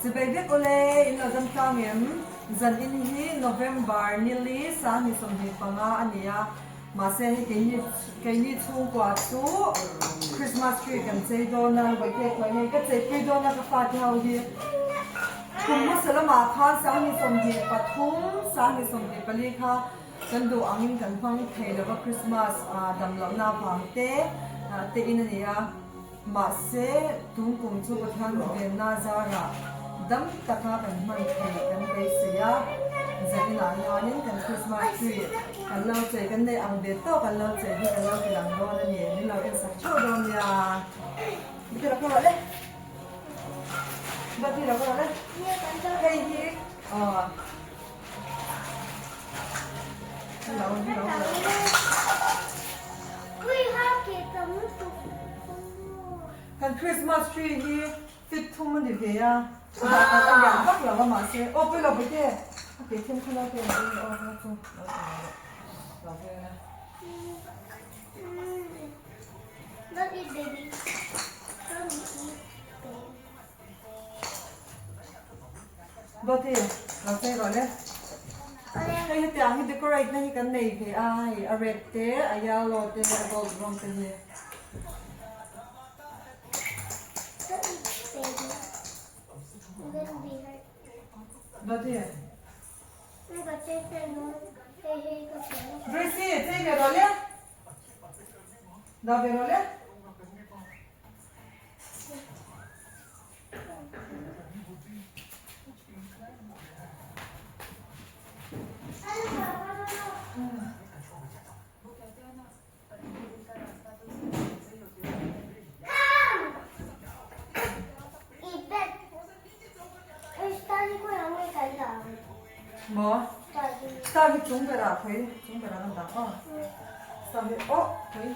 Chibai vek awle, in lo dam tlang em? Zan in hi November nili 2025 a ni a, mahse hei keini keini chhungkua chu Christmas tree kan chei dawn a, vawikhek khawi hei ka cheipui dawn a ka fate ho hi. Kum hmasa lamah khan 2023, 2024 kha Kan duh angin kan hmang thei lova Christmas dam lohna vang te te in a ni a, mahse tun kum chu Pathian venna zarah dam taka kan hman thei kan beisei a, zaninah hianin kan Christmas tree kan lo chei kan nei ang ve tawk kan lo chei hi kan lo ti lang dawn a ni, min lo en sak theuh dawn nia. Bati lo kawr rawh le, Bati lo kawr rawh le, hei hi aw. Kan Christmas tree hi fit thum a ni ve a, a lian vak lo a mahse aw pawilo bawihte a ke then kha lo te ang aw kha chu lo ti mai rawh lo veng a. Dawti, lo chei rawh le. Hei hetiang hi decorate na hi kan nei ve a, hei a red te, a yellow te, a gold rawng te hi. Dawti. Gracie, chei ve rawh le. Dah ve rawh le. Maw? Star hi chung berah khawi chung berah kan dah aw. Star hi aw khawi.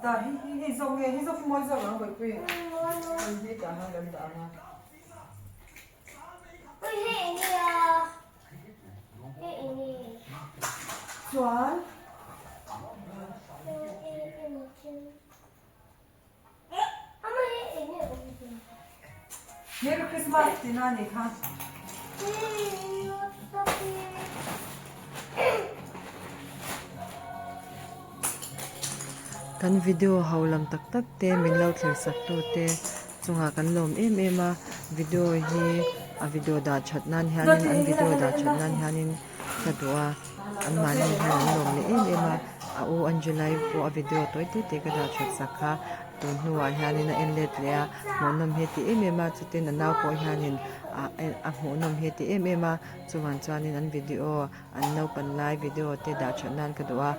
Ta hi hi hei zawk nge hei zawk hi mawi zawk ang bawihpui hei hi tah hian kan dah ang a. Ui hei eng nge a hei eng nge. Chuan. Merry Christmas tihna a nih kha. Kan video ho lam tak tak te min lo thlir sak tu te chungah kan lawm em em a video hi a video dah that nan hianin an video dah that nan hianin ka duh a an mahni hian an lawm leh em em a a u Angela-i pawh a video tawi te te ka dah that sak kha tun hnuah hianin a en let leh a hmuhnawm hi a ti em em a chutin a nau pawh hianin ah a hmuhnawm hi a ti em em a chuvang chuanin an video an naupan lai video te dah that nan ka duh a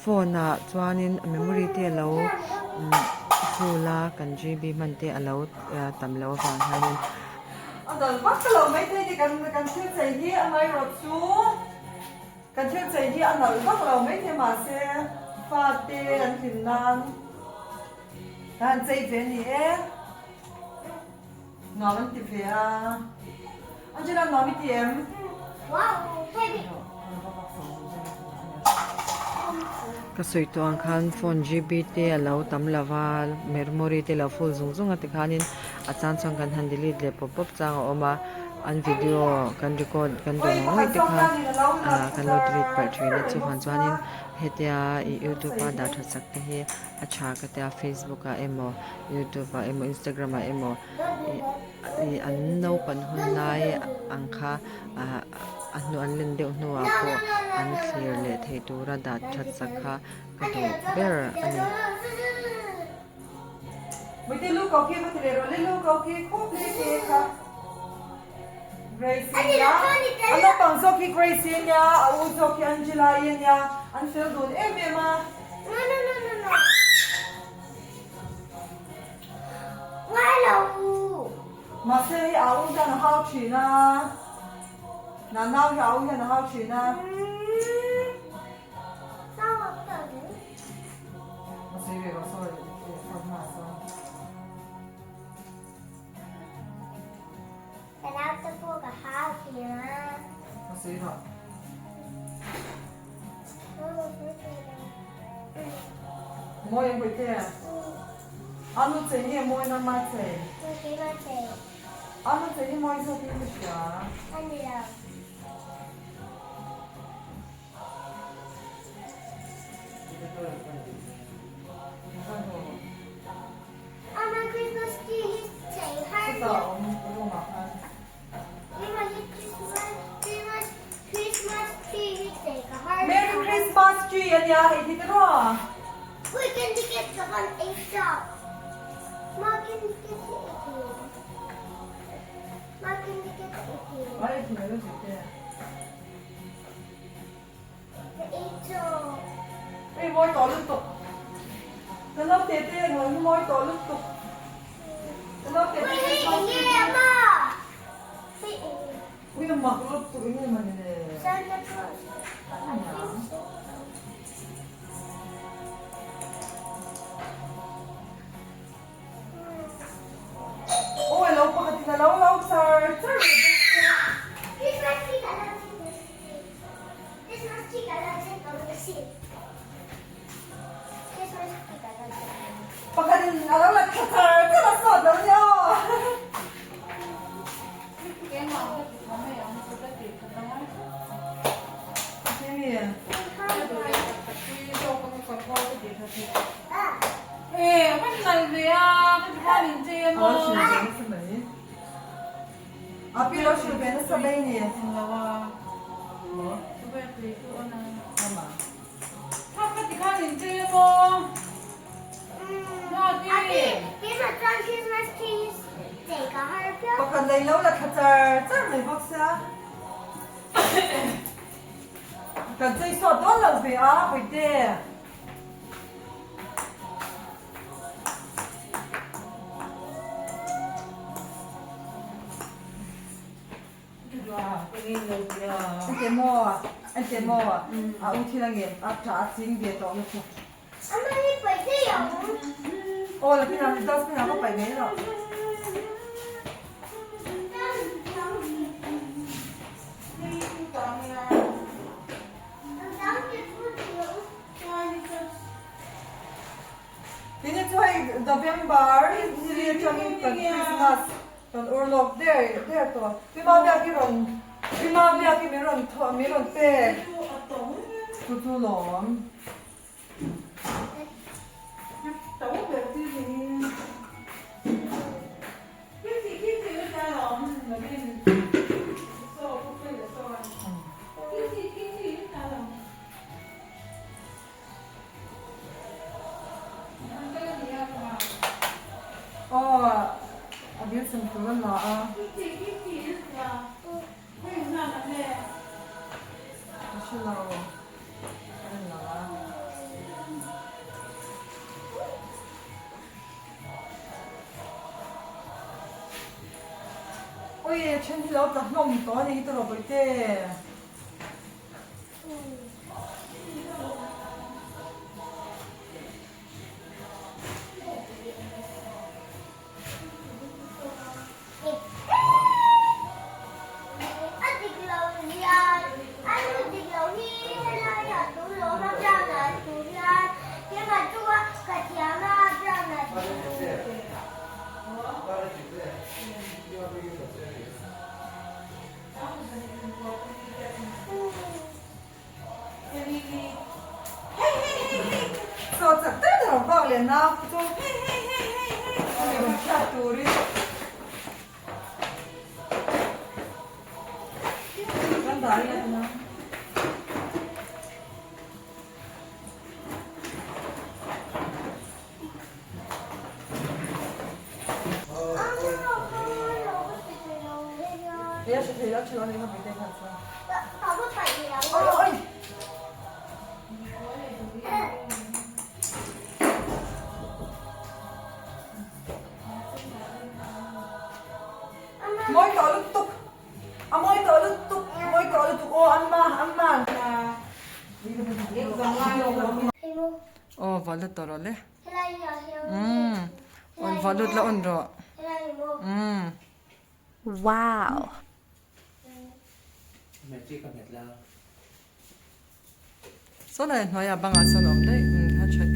phone ah chuanin a memory te alo full a kan GB hman te alo tam loh avang hianin. A dal vak lo mai thei ni kan kan thil chei hi amaherawhchu kan thil chei hi a nalh vak lo mai thei mahse fate an hlim nan kan han chei ve a ni e nuam an ti ve a Angela nuam i ti em? Ka sawi tawh ang khan phone GB te a lo tam lo va, memory te lo full zung zung a tikhanin a chang chuan kan han delete leh pawp pawp chang a awm a, an video kan record kan duh ngawih ngawih te kha ah kan lo delete palh thin a chuvang chuanin hetia ih youtube a dah that sak te hi a tha ka tia facebook ah emaw youtube ah emaw instagram ah emaw ih ih an naupan hun lai ang kha ah a hnu an len deuh hnuah pawh an thlir leh theih tura dah that sak kha ka duh ber a ni. Mahse hei au hian a hau thin a, Nanau hi au hian a hau thin a. Mawi ang bawihte. Anu chei nge mawi nangmah chei? Ama che hi mawi zawk in ka hria. A ni lo. Ama Christmas tree hi chei har Chutah a awm room ah khan. Merry Christmas tree a nia hei hi tiraw? Hei mawi tawh lutuk. Ka naute te an rawn mawi tawh lutuk. Ka naute te Christmas tree. Ui a mak lutuk eng nge mawni le. Aw alo pakhat in alo lo char char ve bawk sia. Pakhat in alo la tha char char a sawt lo nia aw. Api lo hrilh ve nasa mai ni. Pakhat lei lo la thla char char mai bawk sia. Kan chei sawt dawn lo ve a Puite. Ente maw ente maw a u thil a ngen a tha a ching ve tawh na chu. Aw la khin ah dustbin ah ka paih mai rawh. Tini chu hei November ni atangin kan Christmas kan ur lawk der der tawh. Pi Mabiaki rawn Pi Mabiaki min rawn thaw min rawn pek chu chu lawm. Aw a dil chhun tur a la a. Ka hre lo ka en lo a. Ui a then hi lo tla hlawm tawh a ni hi tawrh bawihte. Saw chak deuh deuh ang vak leh nau chu a rawn hriat turin kan dah ila tuna. Hei a hre thei lo a ṭha lo a ni kha Bite khan chuan. Oi oi. Mawi tawh lutuk. A mawi tawh lutuk. Mawi tawh lutuk. Aw amma amma. Aw valut tawh rawh le. Umm awn valut la awn rawh. Umm. Wow. Saw lai hnuaiah bangah sawn a awm daih. Umm a that.